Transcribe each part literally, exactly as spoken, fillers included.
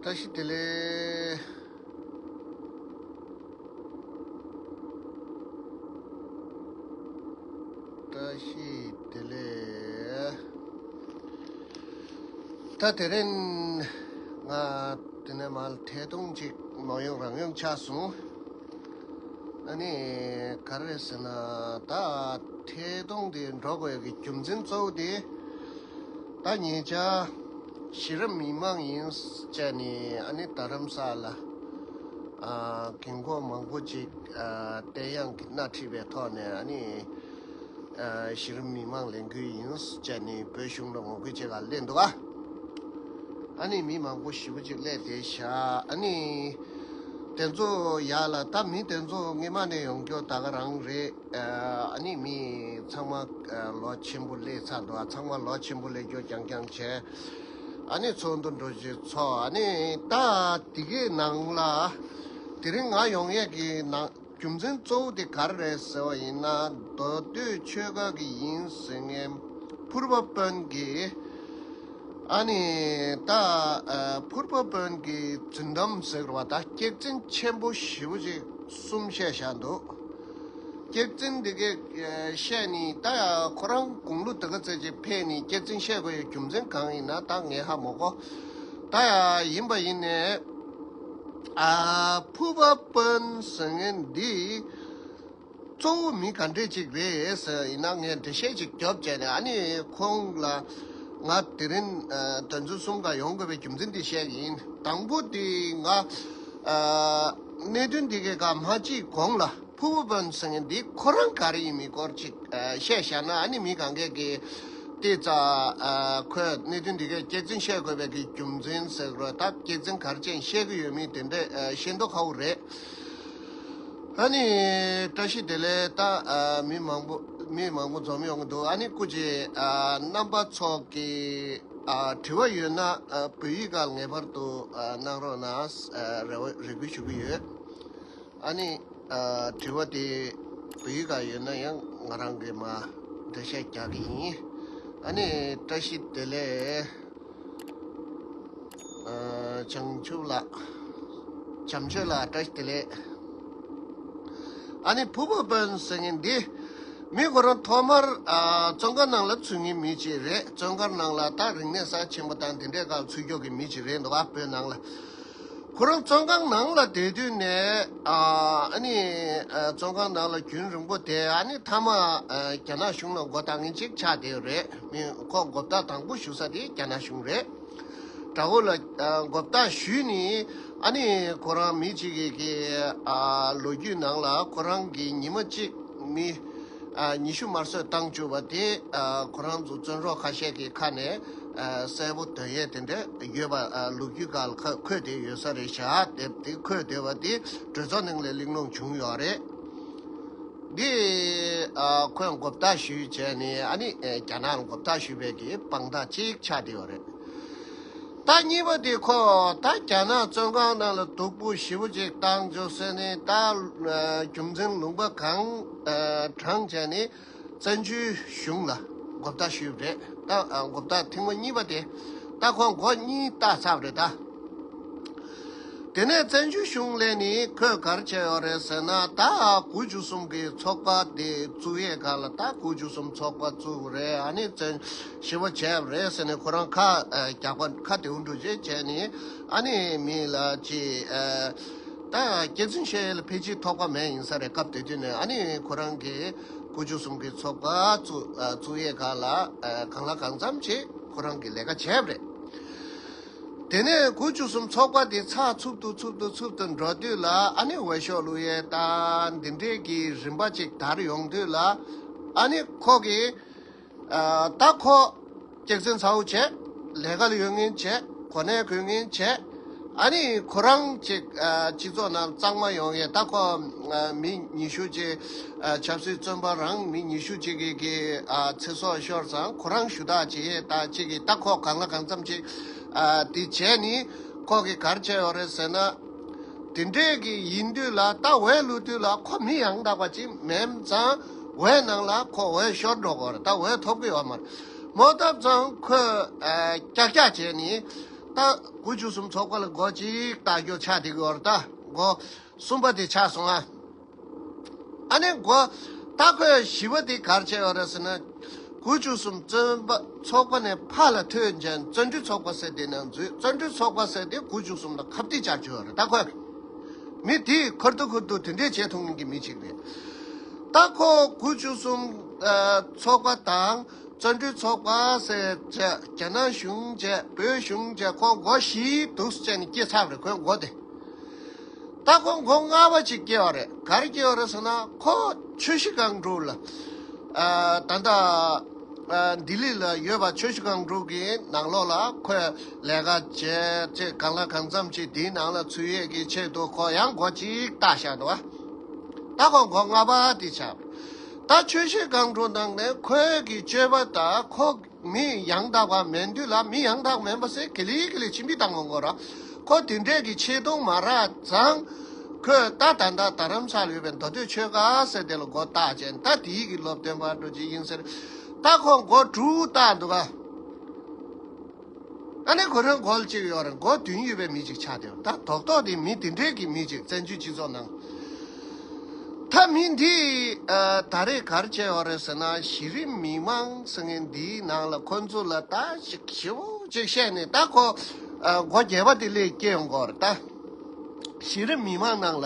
བཀྲ་ཤིས་བདེ་ལེགས། བཀྲ་ཤིས་བདེ་ལེགས། ད་དེ་རིང་ང་དེ་ནས་མར་ཐད་གཏོང་ཅིག་ནོར་ཡོང་རང་ཡོང་ཆགས་སོང་། ཨ་ནི་ག་རེ་ཟེར་ན། ད་ཐད་གཏོང་དེ་འགྲོ་དགོས་ཀྱི་རྒྱུ་མཚན་གཙོ་བོ་དེ། ད་ཉེ་ཆར་གཞི་རིམ་མི་མང་ཡིན་བྱས་ནས། ཨ་ནི་རྡ་རམ་ས་ལ་ཨ་རྒན་འཁོགས་མང་པོ་ཅིག་ཨ་བསྟན་དབྱངས་ཀྱི་སྣེ་ཁྲིད་པའི་ཐོག་ནས། ཨ་ནི་ཨ་གཞི་རིམ་མི་མང་ལས་འགུལ་ཡིན་བྱས་ནས་བོད་གཞུང་ལ་ངོ་རྒོལ་བྱེད་ག་སླེབས་འདུག་ག་ཨ་ནི་མི་མང་པོ་ཞེ་པོ་ཅིག་སླེབས་བསྡད་ཤག་ཨ་ནི་དེ་ཚོ་ཡར་ལ། ད་མི་དེ་ཚོ་སྔོན་མ་ནས་ཡོང་རྒྱུ་ད་ག་རང་རེད། ཨ་ནི་མི་ཚང་མ་ཨ་ལོ་ཆེན་པོ་སླེབས་ཚར་འདུག་ཨ་ཚང་མ་ལོ་ཆེན་པོ་སླེབས་རྒྱུ་རྐྱང་རྐྱང་བྱས། ཨ་ནི་ཚོགས་འདུ་འགྲོ་རྒྱུ་ཚོགས། ཨ་ནི་ད་དེ་གའི་ནང་ལ་དེ་རིང་ང་ཡོང་ཡས་ཀྱི་ནང་རྒྱུ་མཚན་གཙོ་བོ་དེ་ག་རེ་རེད་ཟེར་བ་ཡིན་ན། མདོ་སྟོད་ཆོལ་ཁ་གི་ཡིན་ཟེར་མཁན་ཕུར་པ་དཔོན་གྱིས། ཨ་ནི་ད་ཨ་ཕུར་པ་དཔོན་གྱི་རྫུན་གཏམ་ཟེར་བ། ད་སྐྱག་རྫུན་ཆེན་པོ་ཞེ་པོ་ཅིག་གསུམ་བཤད་བཞག་འདུག་སྐྱག་རྫུན་འདི་གས་བཤད་ནི། ད་ཡ་ཁོ་རང་དགུང་ལོ་དེ་ག་ཚད་ཅིག་ཕེབས་ནི་སྐྱག་རྫུན་བཤད་དགོས་ཡ་རྒྱུ་མཚན་གང་ཡིན་ན་ད་ངས་ཧ་མ་གོ། ད་ཡ་ཡིན་པ་ཡིན་ནས། ཨ་ཕུར་པ་དཔོན་ཟེར་མཁན་འདི་གཙོ་བོ་མི་ག་འདྲས་ཅིག་རེད་ཟེར་ཡིན་ན། ངས་འགྲེལ་བཤད་ཅིག་རྒྱོབ་བྱས་ནས། ཨ་ནི་ཁོང་ལ་ང་དེ་རིང་ཨ་དོན་ཚན་གསུམ་ག་ཡོང་དགོས་པའི་རྒྱུ་མཚན་འདི་བཤད་ཀྱི་ཡིན། དང་པོ་དེ་ང་ཨ་གནད་དོན་འདི་གས་ག་མ་ཅིག་གོང་ལ་ཕུར་པ་དཔོན་ཟེར་མཁན་འདི་ཁོ་རང་ག་རེ་ཡིན་མིན་སྐོར་ཅིག་ཨ་བཤད་བཞག་ན། ཨ་ནི་མི་གང་གས་ཀྱིས་དེ་ཙ་ཨ་ཁོས་གནད་དོན་འདི་གས་སྐྱག་རྫུན་བཤད་དགོས་པའི་གི་རྒྱུ་མཚན་ཟེར་རོ། ད་སྐྱག་རྫུན་ག་རེ་བྱས་བཤད་ཀྱི་ཡོད་མེད་དེ་འདྲས་ཨ་ཤེས་མདོག་ཁ་པོ་རེད། ཨ་ནི་བཀྲ་ཤིས་བདེ་ལེགས། ད་ཨ་མི་མང་པོ་མི་མང་པོ་འཛོམས་ཡོང་གི་འདུག་ཨ་ནི་སྐུ་མཁྱེན་ཨ་རྣམ་པ་ཚོ་གི་ཨ་དྲི་བ་ཡོད་ན་ཨ་བོད་ཡིག་སྒང་ངེས་པར་དུ་ཨ་གནང་རོགས་གནང་། ཨ་རེ་བ་རེ་སྐུལ་ཞུ་གི་ཡོད། ཨ་ནི་ཨ་དྲི་བ་དེ་བོད་ཡིག་སྒང་ཡོད་ན་ཡང་ང་རང་གིས་མར་འགྲེལ་བཤད་རྒྱག་གི་ཡིན། ཨ་ནི་བཀྲ་ཤིས་བདེ་ལེགས། ཨ་བྱང་ཆུབ་ལགས། བྱམས་ཆོས་ལགས། བཀྲ་ཤིས་བདེ་ལེགས། ཨ་ནི་ཕུར་པ་དཔོན་ཟེར་མཁན་འདི་མི་ཁོ་རང་ཐོག་མར་ཨ་བཙོན་ཁང་ནང་ལ་ཚུད་མཁན་མི་ཅིག་རེད། བཙོན་ཁང་ནང་ལ་ད་རིག་གནས་གསར་ཆེན་པོ་དང་དེ་འདྲའི་སྒང་ཚུད་རྒྱུ་གི་མི་ཅིག་རེད་འདུག་ག་བོད་ནང་ལ། ཁོ་རང་བཙོན་ཁང་ནང་ལ་བསྡད་དུས་ནས་ཨ་ཨ་ནི་ཨ་བཙོན་ཁང་ནང་ལ་རྒྱུན་རིང་པོ་བསྡད། ཨ་ནི་མཐའ་མ་ཨ་རྒྱ་ནག་གཞུང་ལ་མགོ་བཏགས་མཁན་ཅིག་ཆགས་བསྡད་ཡོད་རེད། མི་ཁོ་མགོ་བཏགས་དང་པོ་ཞུ་ས་དེ་རྒྱ་ནག་གཞུང་རེད། དགྲ་བོ་ལ་ཨ་མགོ་བཏགས་ཞུས་ནས། ཨ་ནི་ཁོ་རང་མི་གཅིག་གིས་ཀྱི་ཨ་ལོ་རྒྱུས་ནང་ལ་ཁོ་རང་གིས་ཉི་མ་གཅིག་མི་ཨ་ཉི་ཤུ་དམར་གསོད་བཏང་བཅུག་པ་དེ། ཨ་ཁོ་རང་ཚོ་བཙོན་རོགས་ཁ་ཤས་ཀྱི་ཁ་ནས་ཨ་གསལ་པོ་འདོན་ཡས་དེ་འདྲ་ཡོད་པ། ཨ་ལོ་རྒྱུས་སྒང་ལ་ཁ་འཁོད་བསྡད་ཡོད་ས་རེད་ཤག་དེབ་དེ་འཁོད་བསྡད་པ་དེ་གྲོས་ཚོགས་ནང་ལ་གླེང་སློང་བྱུང་ཡོད་རེད། འདི་ཨ་ཁོས་མགོ་བཏགས་ཞུས་བྱས་ནས། ཨ་ནི་ཨ་རྒྱ་ནག་ལ་མགོ་བཏགས་ཞུས་པའི་གི་དཔང་རྟགས་གཅིག་ཆགས་བསྡད་ཡོད་རེད། ད་གཉིས་པ་དེ་ཁོ་ད་རྒྱ་ནག་བཙོན་ཁང་ནང་ལ་སྡུག་པོ་ཞེ་པོ་ཅིག་བཏང་བཅུག་ཟེར་ནས། ད་ཨ་རྒྱུ་མཚན་ལུང་པ་གང་ཨ་དྲངས་བྱས་ནས་བཙན་བྱོལ་གཞུང་ལ་མགོ་བཏགས་ཞུས་པ་རེད། ད་ཨ་མགོ་བཏགས་ཐེངས་མ་གཉིས་པ་དེ། ད་ཁོ་མགོ་གཉིས་བཏགས་ཚར་བ་རེད་ད། དེ་ནས་བཙན་བྱོལ་གཞུང་ལ་ནི་ཁོས་ག་རེ་བྱས་ཡོད་རེད་ཟེར་ན། ད་དགུ་བཅུ་གསུམ་གྱི་ཚོགས་པ་དེ་བཙུགས་ཡས་སྒང་ལ། ད་དགུ་བཅུ་གསུམ་ཚོགས་པ་བཙུགས་རེད། ཨ་ནི་བཙན་ཞི་བ་བྱས་པ་རེད་ཟེར་ནས་ཁོ་རང་ཁ་ཨ་རྒྱག་པ་ཁ་བདེ་པོ་འདྲ་ཅིག་བྱས་ནས། ཨ་ནི་མི་ལ་ཅིག་ཨ་ད་སྐྱག་རྫུན་བཤད་ཡས་ལ་ཕལ་ཆེར་ཐོགས་པ་མེད་ཡིན་ས་རེད། སྐབས་དེ་དུས་ནས། ཨ་ནི་ཁོ་རང་གིས་དགུ་བཅུ་གསུམ་གྱི་ཚོགས་པ་བཙུགས་ཨ་བཙུགས་ཡས་སྒང་ལ་ཨ་གང་ལ་གང་འཚམ་ཅིག་ཁོ་རང་གིས་ལས་ཀ་བྱས་པ་རེད། དེ་ནས་དགུ་བཅུ་གསུམ་ཚོགས་པ་དེ་ཚགས་ཚུད་དུ་ཚུད་དུ་ཚུད་དུ་འགྲོ་དུས་ལ། ཨ་ནི་འོས་ཤོག་བླུག་ཡས་དང་འདི་འདྲས་ཀྱི་རིམ་པ་ཅིག་དར་ཡོང་དུས་ལ། ཨ་ནི་ཁོ་གིས་ཨ་ད་ཁོ་སྐྱག་རྫུན་ཚ་བོ་བྱས། ལས་ཀ་ལ་ཡོད་མཁན་བྱས། གོ་གནས་དགོས་མཁན་བྱས། ཨ་ནི་ཁོ་རང་ཅིག་ཨ་སྤྱི་ཚོགས་ནང་གཙང་མ་ཡོང་ཡས། ད་ཁོ་ཨ་མི་ཉི་ཤུ་ཅིག་ཨ་ཆབ་སྲིད་བཙོན་པ་རང་མི་ཉི་ཤུ་ཅིག་གི་གི་ཨ་ཚེ་སྲོག་ཤོར་ཙང་ཁོ་རང་ཞུ་དག་བྱེད་ཡས་ད་ཅིག་གི། ད་ཁོ་གང་ལ་གང་འཚམ་ཅིག་ཨ་དེ་བྱས་ནི་ཁོ་གིས་ག་རེ་བྱས་ཡོད་རེད་ཟེར་ན། དེ་འདྲས་ཀྱི་ཡིན་དུས་ལ་ད་འོས་བླུག་དུས་ལ་ཁོ་མི་ཡང་དག་པ་ཅིག་མིན་ཙང་། འོས་ནང་ལ་ཁོ་འོས་ཤོར་འགྲོ་གི་རེད། ད་འོས་ཐོབ་ཀྱི་ཡོད་མ་རེད། མོ་ཐབ་ཙང་ཁོས་ཨ་ཀྱག་ཀྱག་བྱས་ནི། ད་དགུ་བཅུ་གསུམ་ཚོགས་པ་ལ་མགོ་གཅིག་བཏགས་རྒྱུ་ཆགས་བསྡད་ཀྱི་ཡོད་རེད། ད་མགོ་གསུམ་པ་དེ་ཆགས་སོང་ཨ། ཨ་ནི་མགོ་ད་ཁོས་བཞི་པ་དེ་ག་རེ་བྱས་ཡོད་རེད་ཟེར་ན། དགུ་བཅུ་གསུམ་བཙོན་པ་ཚོགས་པ་ནས་ཕར་ལ་ཐོན་བྱས་བརྩོན་འགྲུས་ཚོགས་པ་ཟེར་དེ་ནང་འཛུལ། བརྩོན་འགྲུས་ཚོགས་པ་ཟེར་དེ་དགུ་བཅུ་གསུམ་ལ་ཁ་གཏད་བཅག་རྒྱུ་ཡོད་རེད། ད་ཁོས་མི་དེ་ཁར་ཐུག་ཁུར་ཐུག་དེ་འདྲས་བྱེད་ཐུབ་མཁན་གྱི་མི་ཅིག་རེད། ད་ཁོ་དགུ་བཅུ་གསུམ་ཚོགས་པ་དང་བརྩོན་འགྲུས་ཚོགས་པ་ཟེར་བྱས། རྒྱ་ནག་གཞུང་བྱས། བོད་གཞུང་བྱས། ཁོ་མགོ་བཞི་འདུག་སེ་བྱས་ནས་སྐྱེས་ཚར་བ་རེད། ཁོའི་མགོ་དེ། ད་ཁོ་མགོ་ལྔ་པ་ཅིག་སྐྱེས་པ་རེད། ག་རེ་སྐྱེས་པ་རེད་ཟེར་ན། ཁོ་ཆུ་བཞི་སྒང་དྲུག་ལ་ཨ་ད་ལྟ་ཨ་ལྡི་ལི་ལ་ཡོད་པ་ཆུ་བཞི་སྒང་དྲུག་གི་ནང་ལོགས་ལ་ཁོས་ལས་ཀ་བྱས་ཚེ་གང་ལ་གང་འཚམ་ཅིག་དེའི་ནང་ལ་ཚུད་ཡས་ཀྱི་ཆེད་དུ་ཁོ་ཡང་མགོ་གཅིག་བཏགས་བཞག་འདུག་ག་ད་ཁོ་མགོ་ལྔ་པ་དེ་ཆགས། ད་ཆུ་བཞི་སྒང་དྲུག་ནང་ནས་ཁོའི་གི་སྤྱོད་པ་དང་ཁོ་མི་ཡང་དག་པ་མེད་དུས་ལ། མི་ཡང་དག་མེད་པ་ཟེར་ག་ལེ་ག་ལེ་ཕྱིན་པའི་སྟངས་མང་པོ་ར། ཁོ་དེ་འདྲས་ཀྱི་ཆེ་མཐོང་མ་རག་ཙང་། ཁོས་ད་ད་ལྟ་རྡ་རམ་ས་ལ་ཡོད་པའི་མདོ་སྟོད་ཆོལ་ཁ་ཟེར་དེ་ལ་མགོ་བཏགས་བྱས། ད་དེའི་གི་སློབ་སྟོན་པ་འདྲ་ཅིག་ཡིན་ཟེར། ད་ཁོ་མགོ་དྲུག་བཏགས་འདུག་ག་ཨ་ནི་ཁོ་རང་མགོ་གཅིག་ཡོད་རེད། མགོ་བདུན་ཡོད་པའི་མི་ཅིག་ཆགས་བསྡད་ཡོད། ད་རྡོག་རྡོག་དེ་མི་དེ་འདྲས་ཀྱི་མི་ཅིག་བཙན་བྱོལ་སྤྱི་ཚོགས་ནང་། ད་མི་འདི་ཨ་ད་རེས་ག་རེ་བྱས་ཡོད་རེད་ཟེར་ན། གཞི་རིམ་མི་མང་ཟེར་མཁན་འདིའི་ནང་ལ་ཁོ་ཚོ་ལ་ད་ཞིབ་ཞིབ་པོ་ཅིག་བཤད་ནས། ད་ཁོ་ཨ་མགོ་བརྒྱད་པ་དེ་སླེབས་སྐྱེས་ཡོང་གི་ཡོད་རེད། ད་གཞི་རིམ་མི་མང་ནང་ལ་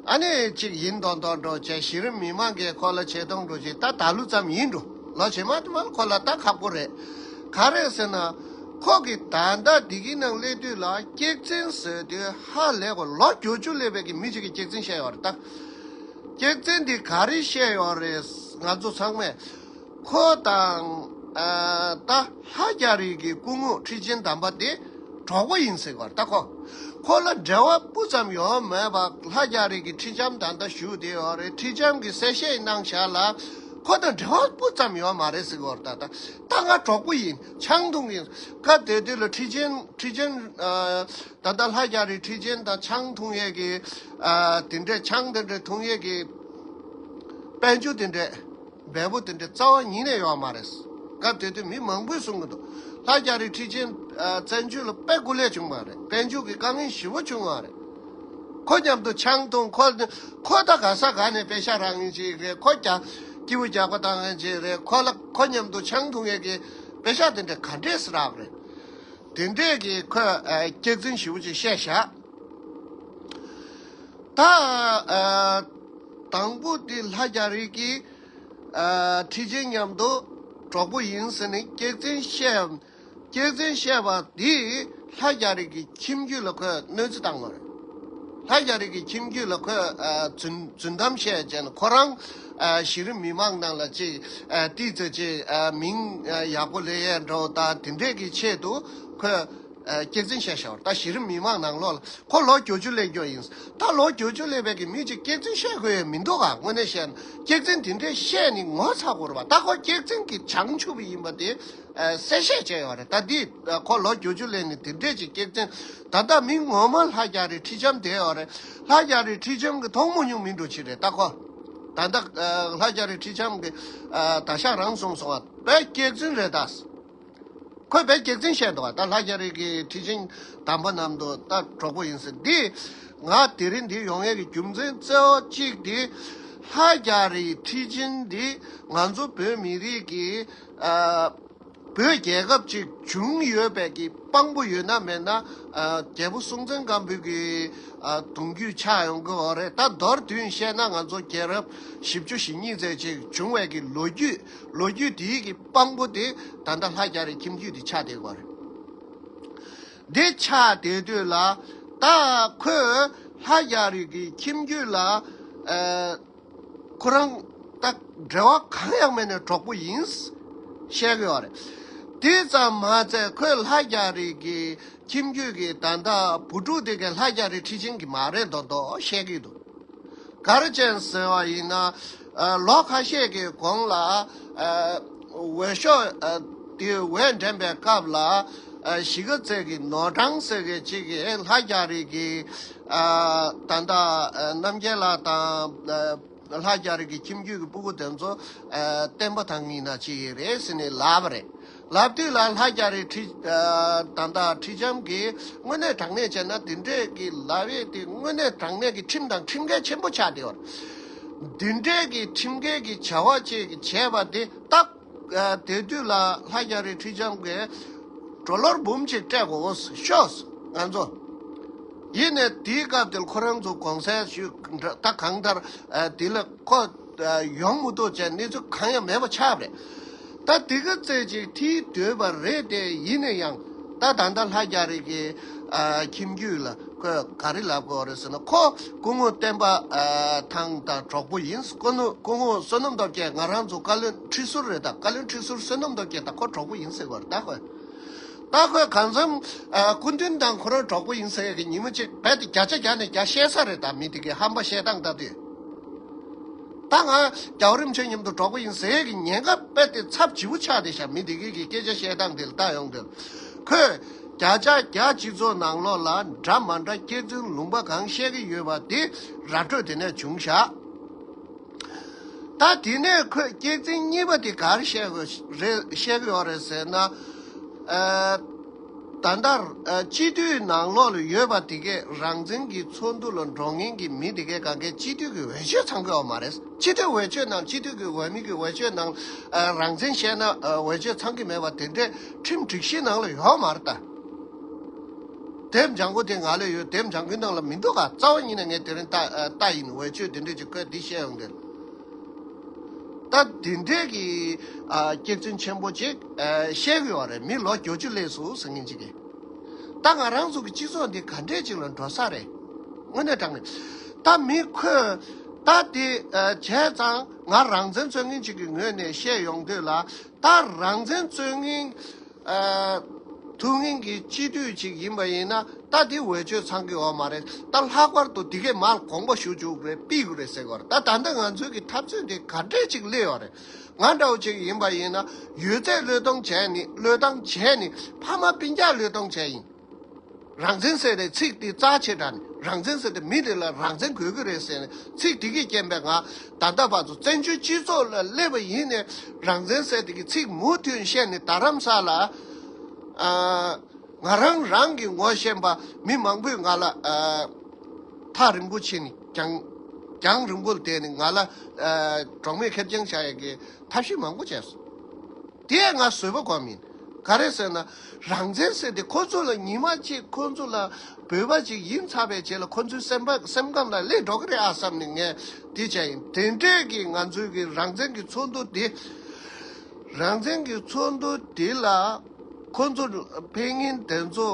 ཨ་ནི་ཅིག་ཡིན་མདོག་མདོག་འདྲ་བྱས། གཞི་རིམ་མི་མང་གིས་ཁོ་ལ་ཆེ་མཐོང་འདྲ་ཅིག་ད་ད་ལོ་ཙམ་ཡིན་འགྲོ། ལོ་རྗེས་མ་དེ་མ་ཁོ་ལ་ད་ཁག་པོ་རེད། ག་རེ་ཟེར་ན། ཁོ་གིས་ད་ལྟ་འདི་གི་ནང་སླེབས་དུས་ལ་སྐྱག་རྫུན་ཟེར་དུས་ཧ་ལས་པ། ལོ་བརྒྱད་ཅུ་སླེབས་པའི་གི་མི་ཅིག་གིས་སྐྱག་རྫུན་བཤད་ཡོད་རེད་ད། སྐྱག་རྫུན་འདི་ག་རེ་བཤད་ཡོད་རེད། ང་ཚོ་ཚང་མས་ཁོ་དང་ཨ་ད་ལྷ་རྒྱ་རི་གི་སྐུ་ངོ་ཁྲི་ཆེན་དམ་པ་དེ་གྲོགས་པོ་ཡིན་ཟེར་གི་ཡོད་རེད་ད། ཁོ་ཁོ་ལ་འབྲེལ་བ་སྤུ་ཙམ་ཡོད་མེད་པ། ལྷ་རྒྱ་རི་གི་ཁྲི་ལྕམ་ད་ལྟ་བཞུགས་བསྡད་ཡོད་རེད། ཁྲི་ལྕམ་གྱིས་གསལ་བཤད་གནང་བཞག་ལ། ཁོ་དང་འབྲེལ་བ་སྤུ་ཙམ་ཡོད་མ་རེད་ཟེར་གི་ཡོད་རེད་ད། ད་ད་ང་གྲོགས་པོ་ཡིན། ཆང་འཐུང་ཡིན། སྐབས་དེ་དུས་ལ་ཁྲི་ཆེན་ཁྲི་ཆེན་ཨ་ད་ལྟ་ལྷ་རྒྱ་རི་ཁྲི་ཆེན་དང་ཆང་འཐུང་ཡས་ཀྱི་ཨ་དེ་འདྲས་ཆང་དེ་འདྲས་འཐུང་ཡས་ཀྱི་དཔལ་འབྱོར་དེ་འདྲས། འབེལ་པོ་དེ་འདྲ་རྩ་བ་ཉིད་ནས་ཡོད་མ་རེད། སྐབས་དེ་དུས་མི་མང་པོས་གསུང་གི་འདུག་ལྷ་རྒྱ་རི་ཁྲི་ཆེན་ཨ་བཙན་བྱོལ་ལ་དཔེ་སྐུ་ལས་བྱུང་བ་རེད། དཔལ་འབྱོར་གྱི་དཀའ་ངལ་ཞེ་པོ་བྱུང་བ་རེད། ཁོ་མཉམ་དུ་ཆང་འཐུང་། ཁོ་ཁོ་ད་ག་ས་ག་ནས་པེ་ཤ་རག་མཁན་ཅིག་རེད། ཁོ་རྒྱ་སྐྱིད་པོ་རྒྱག་པ་བཏང་མཁན་ཅིག་རེད། ཁོ་ལ་ཁོ་མཉམ་དུ་ཆང་འཐུང་ཡས་ཀྱི་པེ་ཤ་དེ་འདྲ་ག་འདྲས་སེ་རག་རེད། དེ་འདྲས་ཀྱི་ཁོས་ཨ་སྐྱག་རྫུན་ཞེ་པོ་ཅིག་བཤད་བཞག་ད་ཨ་དང་པོ་དེ་ལྷ་རྒྱ་རི་གིས་ཨ་ཁྲི་ཆེན་མཉམ་དུ་གྲོགས་པོ་ཡིན་ཟེར་ནས་སྐྱག་རྫུན་བཤད། སྐྱག་རྫུན་བཤད་པ་དེས་ལྷ་རྒྱ་རི་གི་ཁྱིམ་རྒྱུད་ལ་ཁོས་གནོད་འཚེ་བཏང་བ་རེད། ལྷ་རྒྱ་རི་གི་ཁྱིམ་རྒྱུད་ལ་ཁོས་ཨ་རྫུན་རྫུན་གཏམ་བཤད་བྱས་ནས། ཁོ་རང་ཨ་གཞི་རིམ་མི་མང་ནང་ལ་ཅིག་ཨ་ཏིག་ཙམ་ཅིག་ཨ་མིང་ཨ་ཡག་པོ་སླེབས་ཡས་འདྲ་བོ་དང་དེ་འདྲས་ཀྱི་ཆེད་དུ་ཁོས་ཨ་སྐྱག་རྫུན་བཤད་བཞག་པ་རེད། ད་གཞི་རིམ་མི་མང་ནང་ལོགས་ལ། ཁོ་ལོ་བརྒྱད་ཅུ་སླེབས་རྒྱུ་ཡིན། ད་ལོ་བརྒྱད་ཅུ་སླེབས་པའི་གི་མི་ཅིག་སྐྱག་རྫུན་བཤད་དགོས་ཡས་མི་འདུག་ག་དངོས་གནས་བཤད་ན་སྐྱག་རྫུན་དེ་འདྲས་བཤད་ནས་ངོ་ཚ་དགོས་རེད་པ། ད་ཁོ་སྐྱག་རྫུན་གྱི་བྱང་ཆུབ་ཡིན་པ་དེ་ཨ་གསལ་བཤད་བྱས་ཡོད་རེད། ད་འདི་ཨ་ཁོ་ལོ་བརྒྱད་ཅུ་སླེབས་ནས་དེ་འདྲས་ཀྱི་སྐྱག་རྫུན། ད་ལྟ་མི་ངོ་མ་ལྷ་རྒྱ་རི་ཁྲི་ལྕམ་བསྡད་ཡོད་རེད། ལྷ་རྒྱ་རི་ཁྲི་ལྕམ་གྱིས་མཐོང་མ་མྱོང་མི་འདྲ་ཅིག་རེད་ད་ཁོ། ད་ལྟ་ཨ་ལྷ་རྒྱ་རི་ཁྲི་ལྕམ་གྱི་ཨ་ད་ཤག་རང་གསུངས་སོང་བ། དཔེ་སྐྱག་རྫུན་རེད་ད། ཁོས་དཔེ་སྐྱག་རྫུན་བཤད་འདུག་བ། ད་ལྷ་རྒྱ་རི་གི་ཁྲི་ཆེན་དམ་པ་རྣམས་དང་ད་གྲོགས་པོ་ཡིན་ཟེར། འདི་ང་དེ་རིང་འདི་ཡོང་ཡས་ཀྱི་རྒྱུ་མཚན་གཙོ་བོ་གཅིག་འདི། ལྷ་རྒྱ་རི་ཁྲི་ཆེན་འདི་ང་ཚོ་བོད་མི་རིགས་ཀྱི་ཨ་བོད་རྒྱལ་ཁབ་ཅིག་བྱུང་ཡོད་པའི་གི་དཔང་པོ་ཡོད་ན་མེད་ན། ཨ་རྒྱལ་པོ་སྲོང་བཙན་སྒམ་པོའི་གི་ཨ་གདུང་རྒྱུད་ཆགས་ཡོང་གི་ཡོད་རེད། ད་མདོར་བསྡུས་བཤད་ན་ང་ཚོ་རྒྱལ་རབས་བཞི་བཅུ་ཞེ་གཉིས་ཙམ་ཅིག་བྱུང་བའི་གི་ལོ་རྒྱུས། ལོ་རྒྱུས་དེའི་གི་དཔང་པོ་དེ་ད་ལྟ་ལྷ་རྒྱ་རི་ཁྱིམ་རྒྱུད་དེ་ཆགས་བསྡད་ཡོད་རེད། དེ་ཆགས་བསྡད་དུས་ལ་ད་ཁོས་ལྷ་རྒྱ་རི་གི་ཁྱིམ་རྒྱུད་ལ་ཨ་ཁོ་རང་ད་འབྲེལ་བ་གང་ཡང་མེད་ནས་གྲོགས་པོ་ཡིན་བཤད་གི་ཡོད་རེད། དེ་ཙམ་མ་ཚད་ཁོས་ལྷ་རྒྱ་རི་གི་ཁྱིམ་རྒྱུད་ཀྱི་ད་ལྟ་བུ་ཕྲུག་དེ་གའི་ལྷ་རྒྱ་རི་ཁྲི་ཆེན་གྱི་མ་རེད་མདོག་མདོག་བཤད་གི་འདུག་ག་རེ་བྱས་ཟེར་བ་ཡིན་ན། ཨ་ལོ་ཁ་ཤས་ཀྱི་གོང་ལ་ཨ་འོས་ཤོག་ཨ་དེ་འོས་འདྲེན་པའི་སྐབས་ལ། ཨ་གཞིས་ཀ་རྩེ་གི་ནོར་བྲང་ཟེར་མཁན་ཅིག་གིས་ལྷ་རྒྱ་རི་གི་ཨ་ད་ལྟ་ཨ་རྣམ་རྒྱལ་ལགས་དང་ཨ་ལྷ་རྒྱ་རི་གི་ཁྱིམ་རྒྱུད་ཀྱི་སྤུ་གུ་དེ་ཚོ་ཨ་བསྟན་པ་དང་ཡིན་ན་ཅིག་རེད་ཟེར་ནས་ལབ་པ་རེད། ལབ་དུས་ལ་ལྷ་རྒྱ་རི་ཁྲི་ཨ་ད་ལྟ་ཁྲི་ལྕམ་གྱིས་དངོས་གནས་དྲང་གནས་བྱས་ན་དེ་འདྲས་ཀྱི་ལབ་ཡས་དེ་དངོས་གནས་དྲང་གནས་ཀྱི་ཁྲིམས་དང་ཁྲིམས་འགལ་ཆེན་པོ་ཆགས་བསྡད་ཡོད་རེད། དེ་འདྲས་ཀྱི་ཁྲིམས་འགལ་གྱི་བྱ་བ་ཅིག་བྱས་པ་དེ་ད་ཨ་དེ་དུས་ལ་ལྷ་རྒྱ་རི་ཁྲི་ལྕམ་གྱིས་གྲོ་ལོར་འབུམ་གཅིག་སྤྲད་དགོས་ཤོག་ང་ཚོ། ཡིན་ནས་དེའི་སྐབས་དེར་ཁོ་རང་ཚོ་གོང་གསལ་ཞུས་ད་གང་ལྟར་ཨ་དེ་ལ་ཁོ་ཡོང་མི་ཐུབ་བྱས་གནས་ཚུལ་གང་ཡང་མེད་པ་ཆགས་པ་རེད། ད་དེ་ག་ཚད་ཅིག་ཁྲིད་འདོད་པ་རེད་དེ། ཡིན་ན་ཡང་ད་ད་ལྟ་ལྷ་རྒྱ་རི་གི་ཨ་ཁྱིམ་རྒྱུད་ལ་ཁོས་ག་རེ་ལབ་དགོས་རེད་ཟེར་ན། ཁོ་སྐུ་ངོ་བསྟན་པ་ཨ་ཐང་དང་གྲོགས་པོ་ཡིན། སྐུ་ངོ་སྐུ་ངོ་བསོད་ནམས་སྟོབས་རྒྱལ་ང་རང་ཚོ་བཀའ་བློན་ཁྲི་ཟུར་རེད། ད་བཀའ་བློན་ཁྲི་ཟུར་བསོད་ནམས་སྟོབས་རྒྱལ་དང་ཁོ་གྲོགས་པོ་ཡིན་ཟེར་དགོས་རེད། ད་ཁོས། ད་ཁོས་གང་འཚམ་ཨ་སྐུ་མདུན་དང་ཁོ་རང་གྲོགས་པོ་ཡིན་ཟེར་ཡས་ཀྱི་ཉིན་མོ་གཅིག་རྦད་དེ་བརྒྱ་ཆ་བརྒྱ་ནས་བརྒྱ་བཤད་ས་རེད། ད་མི་དེ་གའི་ཧམ་པ་བཤད་སྟངས་ལྟ་དུས། ད་ང་རྒྱལ་བ་རིན་པོ་ཆེ་མཉམ་དུ་གྲོགས་པོ་ཡིན་ཟེར་ཡས་ཀྱི་ཉེན་ཁ་རྦད་དེ་ཚབས་ཆེ་བོ་ཆགས་བསྡད་ཤག་མི་དེ་གའི་གི་སྐད་ཆ་བཤད་སྟངས་དེ་ལ་ལྟ་ཡོང་དུས། ཁོས་བརྒྱ་ཆ་བརྒྱ་སྤྱི་ཚོགས་ནང་ལོགས་ལ་འདྲ་མ་འདྲ་སྐྱག་རྫུན་ལུང་པ་གང་བཤད་ཀྱི་ཡོད་པ་དེ་ར་སྤྲོད་དེ་ནས་བྱུང་ཤག་ད་དེ་ནས་ཁོས་སྐྱག་རྫུན་གཉིས་པ་དེ་ག་རེ་བཤད་དགོས་རེད། བཤད་ཀྱི་ཡོད་རེད་ཟེར་ན། ཨ་ད་ལྟར་ཨ་སྤྱི་འཐུས་ནང་ལོགས་ལ་ཡོད་པ་དེ་གས་རང་བཙན་གྱི་ཚོགས་འདུ་ལ་འགྲོ་མཁན་གྱི་མི་དེ་གས་གང་གས་སྤྱི་འཐུས་ཀྱི་འོས་ཆོས་ཚང་གི་ཡོད་མ་རེད། སྤྱི་འཐུས་འོས་ཆོས་ནང་སྤྱི་འཐུས་ཀྱི་འོས་མི་གི་འོས་ཆོས་ནང་ཨ་རང་བཙན་བཤད་ན་ཨ་འོས་ཆོས་ཚང་གི་མེད་པ་དེ་འདྲས་ཁྲིམས་སྒྲིག་གཞི་ནང་ལ་ཡོད་མ་རེད་ད། དེབ་ལྗང་ཁུ་དེ་ང་ལ་ཡོད། དེབ་ལྗང་ཁུའི་ནང་ལ་མི་འདུག་ག་རྩ་བ་ཉིད་ནས་ངས་དེ་རིང་ལྟ་ལྟ་ཡིན། འོས་ཆོས་དེ་འདྲས་ཅིག་ཁོས་འདི་བཤད་ཡོང་དེ། ད་དེ་འདྲས་ཀྱི་ཨ་སྐྱག་རྫུན་ཆེན་པོ་ཅིག་ཨ་བཤད་གི་ཡོད་རེད། མི་ལོ་བརྒྱད་ཅུ་སླེབས་སོང་ཟེར་མཁན་ཅིག་གིས། ད་ང་རང་ཚོ་གི་སྤྱི་ཚོགས་འདི་ག་འདྲས་ཅིག་ལ་འགྲོ་ས་རེད། དངོས་གནས་དྲང་གནས། ད་མི་ཁོས་ད་དེ་ཨ་བྱས་ཙང་ང་རང་བཙན་རྩོད་མཁན་ཅིག་གི་ངོས་ནས་བཤད་ཡོང་དུས་ལ། ད་རང་བཙན་རྩོད་མཁན་ཨ་ཐུབ་མཁན་གྱི་སྤྱི་འཐུས་ཅིག་ཡིན་པ་ཡིན་ན་ད་དེ་འོས་ཆོས་ཚང་གི་ཡོད་མ་རེད། ད་ལྷག་པར་དུ་དེ་གས་མར་དགོངས་པ་ཞུ་བཅུག་རེད། ཕུད་དགོས་རེད་ཟེར་གི་ཡོད་རེད། ད་ད་ལྟ་ང་ཚོའི་གི་འཐབ་རྩོད་དེ་ག་འདྲས་ཅིག་སླེབས་ཡོད་རེད། ང་འདྲ་བོ་ཅིག་ཡིན་པ་ཡིན་ན་ཡོད་ཚད་བློས་གཏོང་བྱས་ནི་བློས་བཏང་བྱས་ནི་ཕ་མ་སྤུན་ཀྱག་བློས་གཏོང་བྱས་ཡིན། རང་བཙན་ཟེར་ཏེ་ཚིག་དེ་རྩ་ཆེ་དྲགས་ནས། རང་བཙན་ཟེར་ཏེ་མི་དེ་ལ་རང་བཙན་དགོས་ཀྱི་རེད་ཟེར་ནས་ཚིག་དེ་གི་རྐྱེན་པས་ང་ད་ལྟ་བར་དུ་བཙན་བྱོལ་སྤྱི་ཚོགས་ལ་སླེབས་པ་ཡིན་ནས། རང་བཙན་ཟེར་དེ་གི་ཚིག་མུ་མཐུད་བཤད་ནས། རྡ་རམ་ས་ལ་ཨ་ང་རང་རང་གི་ངོ་ཤེས་པ་མི་མང་པོས་ང་ལ་ཨ་ཐག་རིང་པོ་ཕྱིན་ནས་རྒྱང་རྒྱང་རིང་པོ་ལ་བསྡད་ནས་ང་ལ་ཨ་གྲོགས་མེད་ཁེར་རྐྱང་བྱ་ཡས་ཀྱི་ཐབས་ཤེས་མང་པོ་བྱས་སོང་། དེ་ང་བཟོད་པ་སྒོམ་ཡིན། ག་རེ་ཟེར་ན། རང་བཙན་ཟེར་དེ་ཁོ་ཚོ་ལ་ཉི་མ་གཅིག་ཁོ་ཚོ་ལ་འབོད་པ་ཅིག་ཡིན་ཚར་བའི་རྗེས་ལ་ཁོ་ཚོའི་སེམས་པ་སེམས་ཁམས་ལ་སླེབས་འགྲོ་གི་རེད་ཨ་བསམ་ནས་ངས་དེ་བྱས་ཡིན། དེ་འདྲས་ཀྱི་ང་ཚོའི་གི་རང་བཙན་གྱི་ཚོགས་འདུ་དེ། རང་བཙན་གྱི་ཚོགས་འདུ་དེ་ལ་ཁོ་ཚོ་ཕེབས་མཁན་དེ་ཚོ་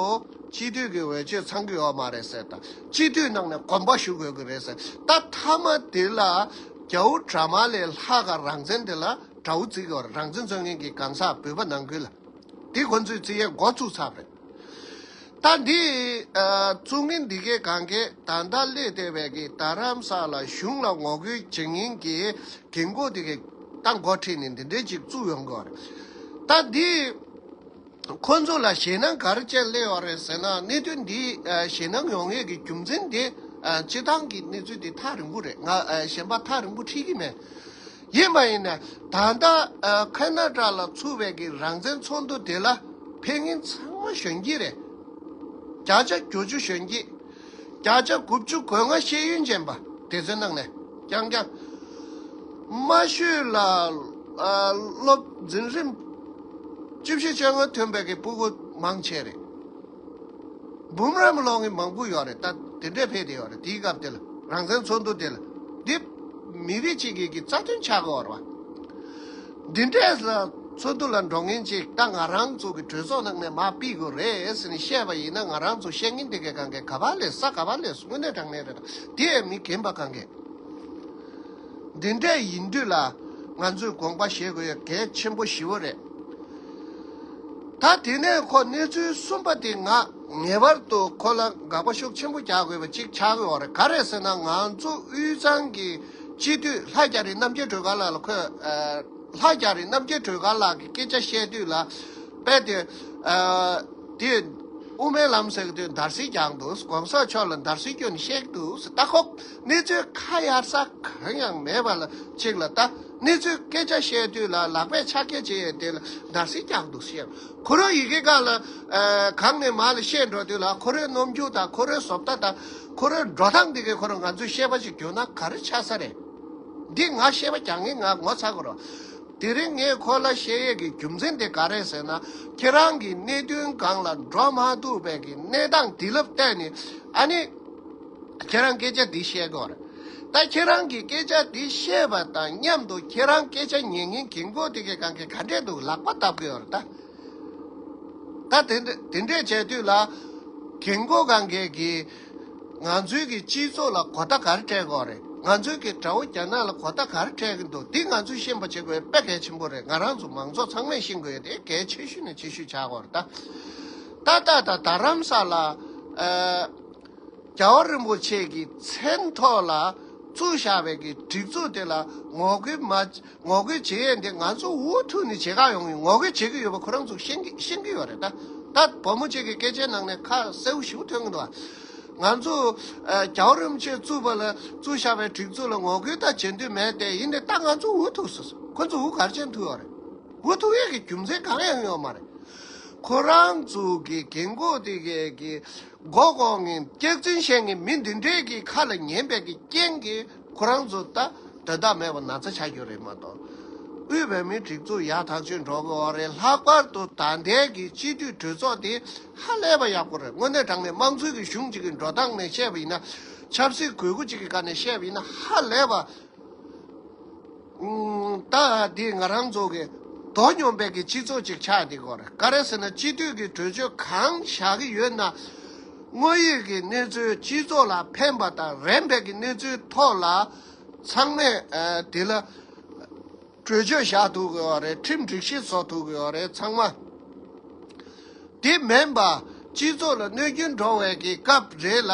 སྤྱི་འཐུས་ཀྱི་འོས་ཆོས་ཚང་གི་ཡོད་མ་རེད་ཟེར་དང་། སྤྱི་འཐུས་ནང་ནས་དགོངས་པ་ཞུ་དགོས་ཀྱི་རེད་ཟེར། ད་མཐའ་མ་དེ་ལ་རྒྱལ་པོ་དགྲ་དམར་ལས་ལྷག་ག་རང་བཙན་དེ་ལ་དགྲ་བོ་བརྩི་གི་ཡོད་རེད། རང་བཙན་རྩོད་མཁན་གྱི་གང་ཟག་བོད་པ་ནང་ཁུལ་ལ། འདི་ཁོ་ཚོས་བརྩི་ཡས་འགོ་བཙུགས་ཚར་བ་རེད། ད་འདི་ཨ་བཙུགས་མཁན་འདི་གའི་གང་གའི་ད་ལྟ་སླེབས་བསྡད་པའི་གི་རྡ་རམ་ས་ལ་གཞུང་ལ་ངོ་རྒོལ་བྱེད་མཁན་གྱི་འགན་འཁུར་འདི་གའི་ད་འགོ་ཁྲིད་ནས་འདི་འདྲའི་ཅིག་བཙུགས་ཡོང་གི་ཡོད་རེད། ད་འདི་ཁོ་ཚོ་ལ་ཞེད་སྣང་ག་རེ་བྱས་སླེབས་ཡོད་རེད་ཟེར་ན། གནད་དོན་འདི་ཨ་ཞེད་སྣང་ཡོང་ཡས་ཀྱི་རྒྱུ་མཚན་འདི་ཨ་སྤྱི་བཏང་གི་གནས་ཚུལ་འདི་ཐག་རིང་པོ་རེད། ང་ཨ་གཞན་པ་ཐག་རིང་པོ་ཁྲིད་ཀྱི་མེད། ཡིན་པ་ཡིན་ན་ད་ལྟ་ཨ་ཁ་ན་ཌ་ལ་ཚུགས་པའི་གི་རང་བཙན་ཚོགས་འདུ་དེ་ལ་ཕེབས་མཁན་ཚང་མ་གཞོན་སྐྱེས་རེད། བརྒྱ་ཆ་བརྒྱད་ཅུ་གཞོན་སྐྱེས། བརྒྱ་ཆ་དགུ་བཅུ་གོ་ལྔ་ཤེས་ཡོན་ཅན་པ། དེ་ཚོའི་ནང་ནས་རྐྱང་རྐྱང་། དམའ་ཤོས་ལ་ཨ་སློབ་འཛིན་རིམ་བཅུ་བཞི་བཅོ་ལྔ་ཐོན་པའི་གི་སྤུ་གུ་མང་ཆེ་རེད། འབུམ་རམས་སློབ་མཁན་མང་པོ་ཡོད་རེད། ད་དེ་འདྲས་ཕེབས་བསྡད་ཡོད་རེད། དེའི་སྐབས་དེ་ལ་རང་བཙན་ཚོགས་འདུ་དེ་ལ་འདི་མི་རིགས་གཅིག་གི་གི་རྩ་དོན་ཆགས་ཀྱི་ཡོད་རེད་བ། འདི་འདྲས་ལ་ཚོགས་འདུ་ལ་འགྲོ་མཁན་ཅིག་ད་ང་རང་ཚོ་གི་གྲོས་ཚོགས་ནང་ནས་མར་ཕུད་དགོས་རེད་ཟེར་ནས་བཤད་པ་ཡིན་ན། ང་རང་ཚོ་བཤད་མཁན་དེ་གའི་གང་གའི་ག་པར་སླེབས་ས་ག་པར་སླེབས་སོང་། དངོས་གནས་དྲང་གནས་རེད། ད་དེ་ཡང་མི་རྒན་པ་གང་གས། འདི་འདྲས་ཡིན་དུས་ལ་ང་ཚོས་དགོངས་པ་བཞེས་དགོས་ཡ་གལ་ཆེན་པོ་ཞེ་པོ་རེད། ད་དེ་ནས་ཁོ་གནས་ཚུལ་གསུམ་པ་དེ་ང་ངེས་པར་དུ་ཁོ་ལ་དགག་པ་ཤུགས་ཆེན་པོ་རྒྱག་དགོས་པ་གཅིག་ཆགས་ཀྱི་ཡོད་རེད། ག་རེ་ཟེར་ན། ང་ཚོ་དབུས་གཙང་གི་སྤྱི་འཐུས་ལྷ་རྒྱ་རི་རྣམ་རྒྱལ་སྒྲོལ་དཀར་ལགས་ལ་ཁོས་ཨ་ལྷ་རྒྱ་རི་རྣམ་རྒྱལ་སྒྲོལ་དཀར་ལགས་ཀྱི་སྐད་ཆ་བཤད་དུས་ལ་དཔེ་དེ་ཨ་དེ་དབུ་མའི་ལམ་ཟེར་གི་དུས་འདར་སིག་རྒྱག་འདུག་གོང་ས་མཆོག་ལ་འདར་སིག་སྐྱོན་བཤད་ཀྱི་འདུག་ད་ཁོ་གནས་ཚུལ་ཁ་གཡར་ས་གང་ཡང་མེད་པ་ལ་གཅིག་ལ་ད། གནས་ཚུལ་སྐད་ཆ་བཤད་དུས་ལ་ལག་པས་ཕྱག་འཁྱེར་བྱེད་ཡས་དེ་ལ་འདར་སིག་རྒྱག་འདུག་ཟེར། ཁོ་རང་ཡི་གེ་སྒང་ལ་ཨ་གང་ནས་མར་ལ་བཤད་འགྲོ་དུས་ལ་ཁོ་རའི་རྣམ་འགྱུར་དང་ཁོ་རའི་བཟོ་ལྟ་དང་ཁོ་རའི་འགྲོ་སྟངས་དེ་གས་ཁོ་རང་ང་ཚོས་བཤད་པ་ཞིག་བརྒྱུད་ན་ག་རེ་ཆགས་ས་རེད། འདི་ང་བཤད་པ་རྒྱག་མཁན་ང་ངོ་ཚ་གི་རེད། དེ་རིང་ངས་ཁོ་ལ་བཤད་ཡས་ཀྱི་རྒྱུ་མཚན་དེ་ག་རེད་ཟེར་ན། ཁྱེད་རང་གི་གནད་དོན་སྒང་ལ་འགྲོ་མ་ཐུབ་པའི་གི་གནས་སྟངས་དེ་ལ་བལྟས་ནས་ཨ་ནི། ཁྱེད་རང་སྐད་ཆ་འདི་བཤད་དགོས་རེད། ད་ཁྱེད་རང་གིས་སྐད་ཆ་འདི་བཤད་པ་དང་མཉམ་དུ་ཁྱེད་རང་སྐད་ཆ་ཉན་མཁན་རྒན་གོག་དེ་གའི་སྒང་གའི་ག་འདྲས་འདུག་ལག་པ་བརྡབ་གི་ཡོད་རེད་ད། ད་དེ་འདྲ་དེ་འདྲས་བྱས་དུས་ལ། རྒན་གོག་སྒང་གའི་གི་ང་ཚོའི་གི་སྤྱི་ཚོགས་ལ་གོ་བརྡ་ག་རེ་སྤྲད་དགོས་རེད། ང་ཚོའི་གི་དགྲ་བོ་རྒྱ་ནག་ལ་གོ་བརྡ་ག་རེ་སྤྲད་གི་འདུག་འདི་ང་ཚོས་ཤེས་པ་བྱེད་དགོས་དཔེ་གལ་ཆེན་པོ་རེད། ང་རང་ཚོ་མང་ཚོགས་ཚང་མས་ཤེས་དགོས་ཡོད་དེ་གལ་ཆེ་ཤོས་ནས་ཆེ་ཤོས་ཆགས་དགོས་རེད་ད། ད་ད་ད་རྡ་རམ་ས་ལ་ཨ། རྒྱལ་བ་རིན་པོ་ཆེ་གི་མཚན་ཐོག་ལ་བཙུགས་བཞག་པའི་གི་སྒྲིག་འཛུགས་དེ་ལ་ངོ་རྒོལ་མ་ངོ་རྒོལ་བྱེད་ཡས་འདི་ང་ཚོ་འུ་ཐུག་ནས་བྱེད་ག་ཡོང་གི། ངོ་རྒོལ་བྱེད་ཀྱི་ཡོད་པ་ཁོ་རང་ཚོ་ཤེས་ཀྱི་ཤེས་ཀྱི་ཡོད་རེད་ད། ད་བུ་མོ་གཅིག་གི་སྐད་ཆའི་ནང་ནས་ཁ་གསལ་པོ་ཞིག་ཐོན་གྱི་འདུག་ང་ཚོ་ཨ་རྒྱལ་བ་རིན་པོ་ཆེ་བཙུགས་པ་ལ་བཙུགས་བཞག་པའི་སྒྲིག་འཛུགས་ལ་ངོ་རྒོལ་ད་བྱེད་འདོད་མེད་དེ་ཡིན་ནའི་ད་ང་ཚོ་འུ་ཐུག་སོང་། ཁོ་ཚོ་འུ་ག་རེ་བྱེད་ཐུབ་ཡོད་རེད། འུ་ཐུག་ཡས་ཀྱི་རྒྱུ་མཚན་གང་ཡང་ཡོད་མ་རེད། ཁོ་རང་ཚོ་གི་རྒན་གོག་དེ་གའི་གི་མགོ་སྐོར་མཁན་སྐྱག་རྫུན་བཤད་མཁན་མི་འདི་འདྲས་ཀྱི་ཁ་ལ་ཉན་པའི་གི་རྐྱེན་གྱིས་ཁོ་རང་ཚོ་ད་དོན་དག་མེད་པ་ན་ཚ་ཆགས་རྒྱུ་རེད་མ་གཏོགས། དབུས་བོད་མིའི་སྒྲིག་འཛུགས་ཡག་ཐག་ཆོད་འགྲོ་གི་ཡོད་རེད། ལྷག་པར་དུ་ད་ལྟའི་གི་སྤྱི་འཐུས་གྲོས་ཚོགས་དེ་ཧ་ལས་པ་ཡག་པོ་རེད། དངོས་གནས་དྲང་གནས་དམངས་གཙོའི་གི་གཞུང་གཅིག་གི་འགྲོ་སྟངས་ནས་བཤད་པ་ཡིན་ན། ཆབ་སྲིད་དགོས་མཁོ་གཅིག་གི་སྒང་ནས་བཤད་པ་ཡིན་ན་ཧ་ལས་པ། ད་འདི་ང་རང་ཚོ་གི་དོ་སྙོམས་པའི་གི་སྤྱི་ཚོགས་ཅིག་ཆགས་བསྡད་ཀྱི་ཡོད་རེད། ག་རེ་ཟེར་ན་སྤྱི་འཐུས་ཀྱི་གྲོས་ཆོད་གང་བཞག་གི་ཡོད་ན། དངོས་ཡོད་ཀྱི་གནས་ཚུལ་སྤྱི་ཚོགས་ལ་ཕན་པ་དང་རན་པའི་གི་གནས་ཚུལ་ཐོག་ལ་ཚང་མས་ཨ་དེ་ལ་གྲོས་ཆོད་བཞག་ཐུབ་ཀྱི་ཡོད་རེད། ཁྲིམས་སྒྲིག་གཞི་བཟོ་ཐུབ་ཀྱི་ཡོད་རེད་ཚང་མ། དེ་མིན་པ། སྤྱི་ཚོགས་ལ་གནོད་སྐྱོན་འགྲོ་བའི་གི་སྐབས་རེ་ལ་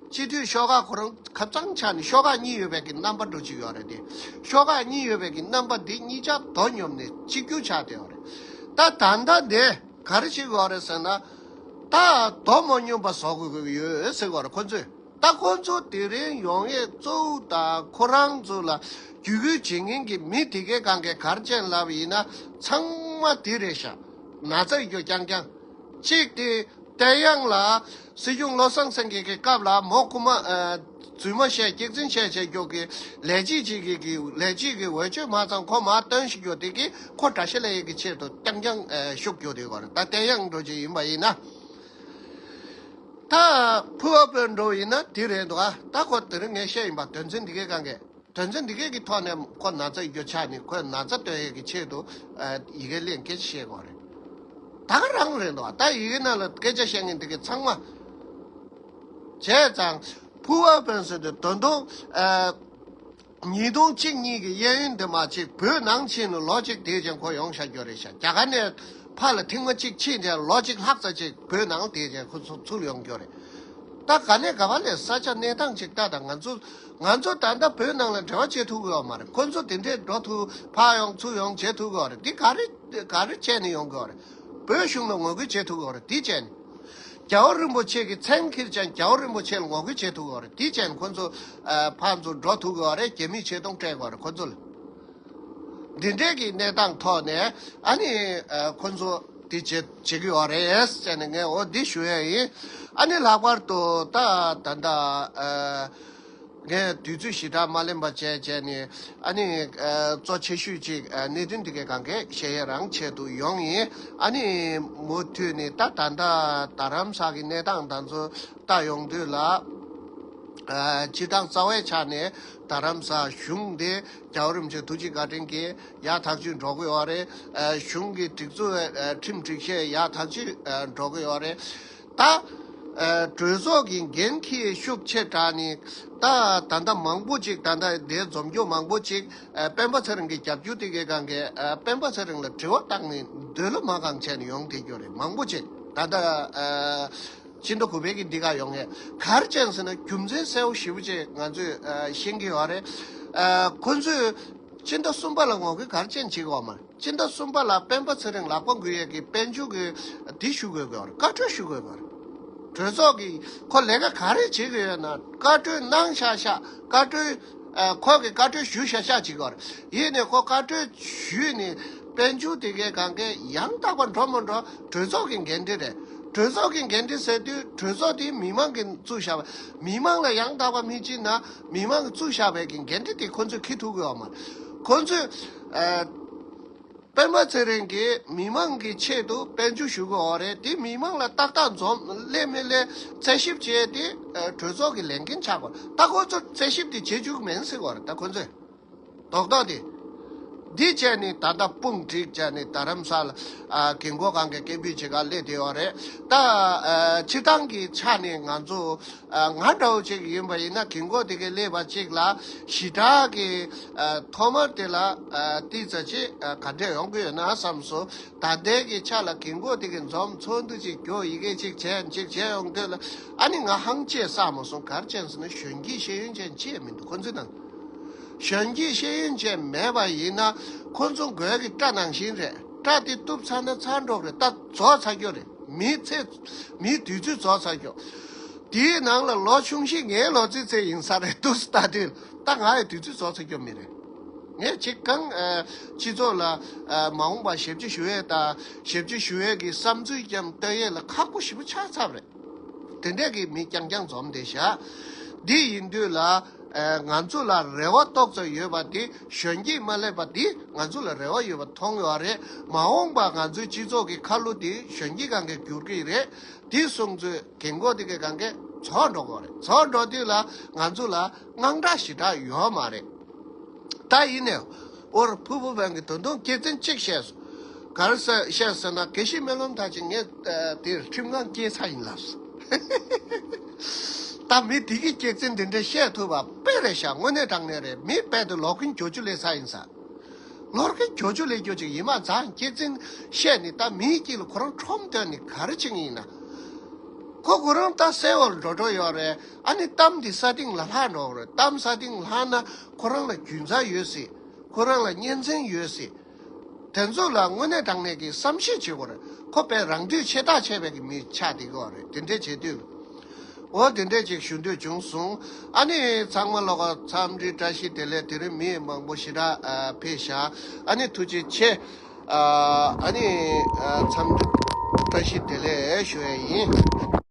སྤྱི་འཐུས་ཤོག་ཁག་ཁོ་རང་ཁ་གཙང་ཆགས་ནས་ཤོག་ཁག་གཉིས་ཡོད་པའི་གི་རྣམ་པ་འགྲོ་གི་ཡོད་རེད་དེ། ཤོག་ཁག་གཉིས་ཡོད་པའི་གི་རྣམ་པ་འདི་གཉིས་ཆ་དོ་སྙོམས་ནས་གཅིག་གྱུར་ཆགས་བསྡད་ཡོད་རེད། ད་ད་ལྟ་འདི་ག་རེ་བྱེད་དགོས་རེད་ཟེར་ན། ད་དོ་མ་སྙོམས་པ་བཟོ་དགོས་ཀྱི་ཡོད་ཟེར་དགོས་རེད་ཁོ་ཚོས། ད་ཁོ་ཚོ་དེ་རིང་ཡོང་ཡས་གཙོ་བོ་དང་ཁོ་རང་ཚོ་ལ་བརྒྱུད་སྐུལ་བྱེད་མཁན་གྱི་མི་དེ་གའི་སྒང་གའི་ག་རེ་བྱས་ལབ་ཡིན་ན་ཚང་མ་དེ་རེད་ཤག་ན་ཚ་ཡོད་རྐྱང་རྐྱང་། གཅིག་དེ་བསྟན་དབྱངས་ལགས་སྲིད་སྐྱོང་བློ་བཟང་སེང་གེ་གི་སྐབས་ལ་མོ་རྐུ་མ་ཨ་རྫུན་མ་བཤད་སྐྱག་རྫུན་བཤད་བྱས་རྒྱུ་གི་ལས་བྱེད་ཅིག་གི་གི་ལས་བྱེད་ཀྱི་འོས་ཆོས་མ་ཚང་ཁོ་མར་བཏོན་ཞིག་རྒྱུ་དེ་གི་ཁོ་དགྲ་ཤ་ལེན་ཡས་ཀྱི་ཆེད་དུ་རྐྱང་རྐྱང་ཨ་ཤུགས་རྒྱུ་དེ་གོ་རེད། ད་བསྟན་དབྱངས་འགྲོ་ཅིག་ཡིན་པ་ཡིན་ན། ད་ཕུ་བོ་དཔོན་འགྲོ་ཡིན་ན་དེ་རེད་འདུག་ཨ། ད་ཁོ་དེ་རིང་ངས་བཤད་ཡིན་པ་དོན་ཚན་འདི་གའི་སྒང་གས་དོན་ཚན་འདི་གའི་གི་ཐོག་ནས་ཁོ་ན་ཚ་ཡོད་ཆགས་ནས་ཁོས་ན་ཚ་སྟོན་ཡས་ཀྱི་ཆེད་དུ་ཨ་ཡི་གེ་ལེན་སྐད་ཆ་བཤད་དགོས་རེད། ད་ག་རང་རེད་འདུག་ཨ། ད་ཡི་གེ་ནང་ལ་སྐད་ཆ་བཤད་མཁན་འདི་གའི་ཚང་མ་བྱས་ཙང་ཕུ་བོ་དཔོན་ཟེར་དུས་དོན་དུ་ཨ། ཉིས་སྟོང་གཅིག་གཉིས་ཀྱི་གཡས་གཡོན་དེ་མ་ཅིག་བོད་ནང་ཕྱིན་ནས་ལོ་གཅིག་དེ་ཅན་ཁོ་ཡོང་བཞག་རྒྱུ་རེད་ཤག་རྒྱ་གར་ནས་ཕར་ལ་ཐེངས་མ་གཅིག་ཕྱིན་དེ་ལོ་གཅིག་ལྷག་ཙམ་ཅིག་བོད་ནང་དེ་ཅན་ཁོ་ཚོ་ཚུར་ཡོང་རྒྱུ་རེད། ད་ག་ནས་ག་བ་ལས་ས་ཆ་གནས་སྟངས་ཅིག་ལྟ་དང་ང་ཚོ་ང་ཚོ་ད་ལྟ་བོད་ནང་ལ་འབྲེལ་བ་བྱེད་ཐུབ་ཀྱི་ཡོད་མ་རེད། ཁོ་ཚོ་དེ་འདྲས་འགྲོ་ཐུབ་ཕར་ཡོང་ཚུར་ཡོང་བྱེད་ཐུབ་ཀྱི་ཡོད་རེད། འདི་ག་རེ་ག་རེ་བྱས་ནས་ཡོང་གི་ཡོད་རེད། བོད་གཞུང་ལ་ངོ་རྒོལ་བྱེད་ཐུབ་ཀྱི་ཡོད་རེད། འདི་བྱས་ནས། རྒྱལ་བ་རིན་པོ་ཆེ་གི་མཚན་འཁྱེར་ཀྱང་རྒྱལ་བ་རིན་པོ་ཆེ་ལ་ངོ་རྒོལ་བྱེད་ཐུབ་ཀྱི་ཡོད་རེད། དེ་བྱས་ནས་ཁོ་ཚོ་ཨ་ཕར་ཚུར་འགྲོ་ཐུབ་ཀྱི་ཡོད་རེད། རྒྱ་མིས་ཆེ་མཐོང་སྤྲད་ཀྱི་ཡོད་རེད་ཁོ་ཚོ་ལ། འདི་འདྲའི་གི་གནས་སྟངས་ཐོག་ནས་ཨ་ནི་ཨ་ཁོ་ཚོ་འདི་བྱེད་བྱེད་ཀྱི་ཡོད་རེད་ཟེར་ནས་ངས་འོ་འདི་ཞུ་ཡ་ཡིན། ཨ་ནི་ལྷག་པར་དུ་ད་ད་ལྟ་ཨ། ངས་དུས་ཚོད་ཞེ་དྲག་མ་ལེན་པ་བྱས་བྱས་ནས་ཨ་ནི་ཨ་གཙོ་ཆེ་ཤོས་ཅིག་ཨ་གནད་དོན་འདི་གའི་སྒང་གས་བཤད་ཡས་རང་ཆེད་དུ་ཡོང་ཡིན། ཨ་ནི་མུ་མཐུད་ནས་ད་ད་ལྟ་རྡ་རམ་ས་གི་གནས་སྟངས་དང་ཚོ་ལྟ་ཡོང་དུས་ལ་ཨ་སྤྱིར་བཏང་རྩ་བའི་ཆ་ནས་རྡ་རམ་ས་གཞུང་དེ་རྒྱལ་བ་རིན་པོ་ཆེ་ཐུགས་རྗེ་བཀའ་དྲིན་གྱིས་ཡག་ཐག་ཆོད་འགྲོ་གི་ཡོད་རེད། ཨ་གཞུང་གི་སྒྲིག་འཛུགས་ཨ་ཁྲིམས་སྒྲིག་གཞི་ཡག་ཐག་ཆོད་ཨ་འགྲོ་གི་ཡོད་རེད། ད་ཨ་གྲོས་ཚོགས་ཀྱི་འགན་འཁྱེར་ཤུགས་ཆེ་དྲགས་ནས་ད་ད་ལྟ་མང་པོ་ཅིག་ད་ལྟ་དེ་འཛོམས་སྐྱོང་མང་པོ་ཅིག་ཨ་སྤེན་པ་ཚེ་རིང་གི་རྒྱབ་སྐྱོར་དེ་གའི་སྒང་གས་ཨ་སྤེན་པ་ཚེ་རིང་ལ་དྲི་བ་བཏང་ནས་འདོད་བློ་མ་གང་བྱས་ནས་ཡོང་བསྡད་རྒྱུ་རེད། མང་པོ་ཅིག་ད་ལྟ་ཨ་ཕྱི་ཟླ་དགུ་པའི་གི་འདི་ག་ཡོང་ངས་ག་རེ་བྱས་ཟེར་ན་རྒྱུ་མཚན་གསལ་པོ་ཞེ་པོ་ཅིག་ང་ཚོས་ཨ་ཤེས་ཀྱི་ཡོད་རེད། ཨ་ཁོ་ཚོས་ཕྱི་ཟླ་གསུམ་པ་ལ་ངོ་རྒོལ་ག་རེ་བྱས་ནས་བྱེད་ཀྱི་ཡོད་མ་རེད། སྤྱི་ཟླ་གསུམ་པ་ལ་སྤེན་པ་ཚེ་རིང་ལག་པ་འགུལ་ཡས་ཀྱི་དཔལ་འབྱོར་གྱི་འདི་ཞུ་དགོས་ཀྱི་ཡོད་རེད། བཀའ་འཁྲོལ་ཞུ་དགོས་ཀྱི་ཡོད་རེད། གྲོས་ཚོགས་ཀྱིས་ཁོ་ལས་ཀ་ག་རེ་བྱེད་ཀྱི་ཡོད་ན་བཀའ་འཁྲོལ་གནང་ཤག་ཤག་བཀའ་འཁྲོལ་ ཨ་ཁོ་གི་བཀའ་འཁྲོལ་ཞུ་ཤ་ཤ་བྱེད་ཀྱི་ཡོད་རེད། ཡིན་ནས་ཁོ་བཀའ་འཁྲོལ་ཞུས་ནས་དཔལ་འབྱོར་དེ་གའི་གང་གའི་ཡང་དག་པ་འགྲོ་མ་འགྲོ་གྲོས་ཚོགས་ཀྱི་འགན་འཁྲི་རེད། གྲོས་ཚོགས་ཀྱི་འགན་འཁྲི་ཟེར་དུས་གྲོས་ཚོགས་དེ་མི་མང་གིས་བཙུགས་བཞག་པ། མི་མང་ལ་ཡང་དག་པ་མི་བྱེད་ན་མི་མང་གིས་བཙུགས་བཞག་པའི་གི་འགན་འཁྲི་དེ་ཁོ་ཚོས་འཁྱེར་ཐུབ་ཀྱི་ཡོད་མ་རེད། ཁོ་ཚོས་ཨ། པད་མ་ཚེ་རིང་གིས་མི་མང་གི་ཆེད་དུ་དཔལ་འབྱོར་ཞུ་དགོས་པ་རེད། དེ་མི་མང་ལ་ཏག་ཏག་འཛོམས་སླེབས་མི་སླེབས་རྩད་ཞིབ་བྱས་ཏེ་ཨ་གྲོས་ཚོགས་ཀྱི་ལས་འགན་ཆགས་དགོས། ད་ཁོ་ཚོ་རྩད་ཞིབ་དེ་བྱེད་བཅུག་མིན་ཟེར་དགོས་རེད། ད་ཁོ་ཚོས་རྡོག་རྡོག་དེ་འདི་བྱས་ནས་ད་ལྟ་དཔུང་སྒྲིག་བྱས་ནས་རྡ་རམ་ས་ལ་ཨ་རྒན་གོག་གང་གི་སྐད་འབོད་བྱེད་ག་སླེབས་བསྡད་ཡོད་རེད། ད་ཨ་སྤྱིར་བཏང་གི་ཆ་ནས་ང་ཚོ་ཨ་ང་འདྲ་བོ་ཅིག་ཡིན་པ་ཡིན་ན་རྒན་གོག་དེ་གའི་སླེབས་པ་ཅིག་ལ་ཞེ་དྲག་གི་ཨ་ཐོག་མར་དེ་ལ་ཨ་ཏི་ཙ་ཅིག་ཨ་ག་འདྲས་ཡོང་གི་ཡོད་ན་བསམ་སོང་། ད་ལྟའི་གི་ཆ་ལ་རྒན་གོག་དེ་གའི་འཛོམས་ཚོགས་འདུ་ཅིག་རྒྱོ་ཡི་གེ་ཅིག་བྱས་ཅིག་བྱས་ཡོང་དུས་ལ་ཨ་ནི་ང་ཧང་ཅེས་བསམ་མ་སོང་། ག་རེ་བྱས་ཟེར་ན་གཞོན་སྐྱེས་ཤེས་ཡོན་ཅན་ཅི་ཡང་མི་འདུག་ཁོ་ཚོའི་ནང་། གཞོན་སྐྱེས་ཤེས་ཡོན་ཅན་མེད་པ་ཡིན་ན་ཁོ་ཚོ་མགོའི་གི་སྐྲ་ནང་བཞིན་རེད། སྐྲ་དེ་གཏུབ་ཚར་ན་ཚར་འགྲོ་གི་རེད། ད་རྫོགས་ཚར་རྒྱུ་རེད། མིའི་ཚེ་མིའི་དུས་ཚོད་རྫོགས་ཚར་རྒྱུ། དེའི་ནང་ལ་ལོ་ཆུང་ཤོས་ངའི་ལོ་ཚོད་ཚད་ཡིན་ས་རེད་འདུག་ལྟ་དུས་ད་ང་ཡི་དུས་ཚོད་རྫོགས་ཚར་རྒྱུ་མི་རེད། ངས་ཅིག་གང་ཨ་སྤྱི་ཚོགས་ལ་ཨ་མ་འོངས་པ་ཞབས་ཕྱི་ཞུ་ཡས་དང་ཞབས་ཕྱི་ཞུ་ཡས་ཀྱི་བསམ་ཚུལ་ཀྱང་བཏོན་ཡས་ལ་ཁག་པོ་ཞེ་པོ་ཆགས་ཚར་བ་རེད། དེ་འདྲས་ཀྱི་མི་རྐྱང་རྐྱང་འཛོམས་བསྡད་ཤག་འདི་ཡིན་དུས་ལ་ཨ་ང་ཚོ་ལ་རེ་བ་ཏོག་ཙམ་ཡོད་པ་དེ་གཞོན་སྐྱེས་མ་སླེབས་པ་འདི་ང་ཚོ་ལ་རེ་བ་ཡོད་པ་མཐོང་ཡོད་རེད། མ་འོངས་པ་ང་ཚོའི་སྤྱི་ཚོགས་ཀྱི་ཁ་ལོ་དེ་གཞོན་སྐྱེས་སྒང་གས་བསྒྱུར་གྱི་རེད། དེ་སོང་ཚོས་རྒན་གོག་དེ་གའི་སྒང་གས་རྫོགས་འགྲོ་གི་རེད། རྫོགས་འགྲོ་དུས་ལ་ང་ཚོ་ལ་དངངས་སྐྲག་ཞེ་དྲག་ཡོད་མ་རེད། ད་ཡིན་ནའང་ཨོ་ར་ཕུ་བོ་བན་གྱིས་ད་དུང་སྐྱག་རྫུན་གཅིག་བཤད་སོང་། ག་རེ་ཟེར་བཤད་ཟེར་ན་དགེ་བཤེས་སྨོན་ལམ་ཐར་ཅིག་ངས་ཨ་དེར་ཁྲིམས་ཁང་སྐྱེལ་ཚར་ཡིན་ལབ་སོང་། ད་མི་དེ་གིས་སྐྱག་རྫུན་འདི་འདྲ་བཤད་ཐུབ་པ་དཔེ་རེད་ཤག་དངོས་གནས་དྲང་གནས་རེད། མི་དཔེ་དེ་ལོག་གིན་གྱོ་ཅུ་ལས་ཚར་ཡིན་ས། ལོག་གིན་གྱོ་ཅུ་ལས་གྱོ་ཅིག་ཡིན་མ་ཚང་། སྐྱག་རྫུན་བཤད་ནས་ད་མིའི་དཀྱིལ་ལ་ཁོ་རང་ཁྲོམ་བཏོན་ནས་ག་རེ་བྱེད་ཀྱི་ཡིན་ན། ཁོ་ཁོ་རང་ད་གསལ་བོར་འགྲོ་འགྲོ་ཡོད་རེད། ཨ་ནི་གཏམ་འདི་ས་སྟེང་ལ་ལྷག་འགྲོ་གི་རེད། གཏམ་ས་སྟེང་ལྷག་ན་ཁོ་རང་ལ་རྒྱུ་མཚན་ཡོད་སྲིད། ཁོ་རང་ལ་གཉེན་ཚན་ཡོད་སྲིད། དེ་ཚོ་ལ་དངོས་གནས་དྲང་གནས་ཀྱི་བསམ་ཤེས་བྱེད་དགོས་རེད། ཁོ་དཔེ་རང་འདོད་ཆེ་ཐག་ཆད་པའི་གི་མི་ཆགས་བསྡད་ཀྱི་ཡོད་རེད། དེ་འདྲས་བྱེད་དུས། འོ་དེ་འདྲས་ཅིག་ཞུ་འདོད་བྱུང་སོང་། ཨ་ནི་ཚང་མ་ལོག་ག་འཚམས་འདྲི་བཀྲ་ཤིས་བདེ་ལེགས། དེ་རིང་མི་མང་པོ་ཞེ་དྲག་ཨ་ཕེབས་ཤག་ཨ་ནི་ཐུགས་རྗེ་ཆེ། ཨ་ཨ་ནི་ཨ་འཚམས་འདྲི་བཀྲ་ཤིས་བདེ་ལེགས་ཞུ་ཡས་ཡིན།